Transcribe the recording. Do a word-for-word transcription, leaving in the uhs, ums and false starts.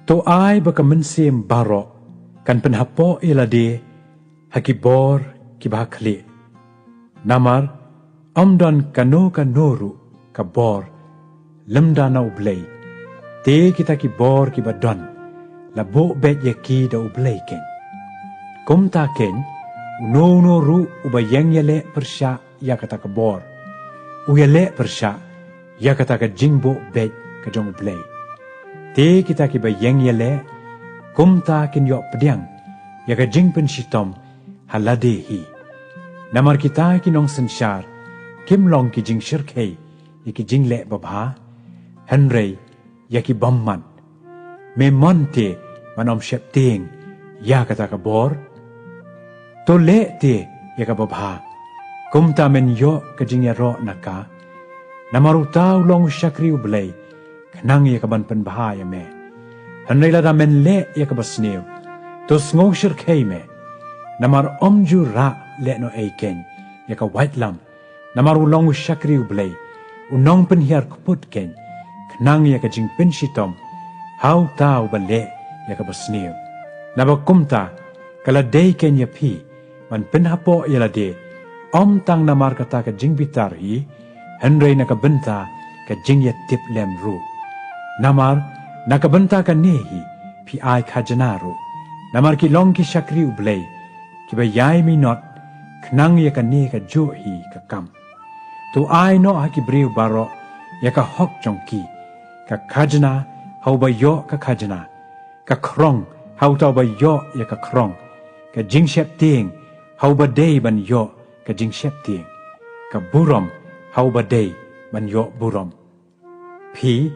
To ai ba ka mynsiem baroh kan pynhapoh ïa lade ha ki bor kiba ha khlieh. Namar ym don kano kano ruh ka bor lymda na U Blei. Te kita ki bor kiba don la buh beit ïa ki da U Blei keiñ. Kumta keiñ, uno uno ruh uba ïeng ïaleh pyrshah ïa kata ka bor, u ïaleh pyrshah ïa kata ka jingbuh beit ka jong U Blei. Te kita kiba ïeng ïaleh, kumta kin ïoh pdiang ïa ka jingpynshitom ha lade hi. Namar kita ki nongsynshar kim long ki jingshyrkhei ïa ki jingleh babha, hynrei ïa ki bymman. Me mon te ban ym sheptieng ïa kata ka bor? To leh te ïa ka babha, kumta men ïoh ka jingïaroh na ka. Namar uta u long u shakri U Blei, khnang ïa ka ban pynbha ïa me. Hynrei lada men leh ïa kaba sniew, to sngew shyrkhei me. Namar ym ju rah lehnohei keiñ ïa ka waitlam. Namar u long u shakri U Blei, u nongpynhiar kput keiñ, khnang ïa ka jingpynshitom ha uta uba leh ïa kaba sniew. Naba kumta, ka la dei keiñ ïa phi ban pynhapoh ïa lade, ym tang namar kata ka jingbitar hi, hynrei na ka bynta ka jingïatiplem ruh. Namar na ka bynta kane hi phi ai khajna ruh. Namar ki long ki shakri U Blei kiba ïai minot, khnang ïa kane kajuh hi ka kam. To ai noh ha ki briew baroh ïa ka hok jong ki. Ka khajna ha uba ïoh ka khajna, ka khrong ha uta uba ïoh ïa ka khrong, ka jingsheptieng ha uba dei ban ïoh ka jingsheptieng, ka burom ha uba dei ban ïoh burom. Phi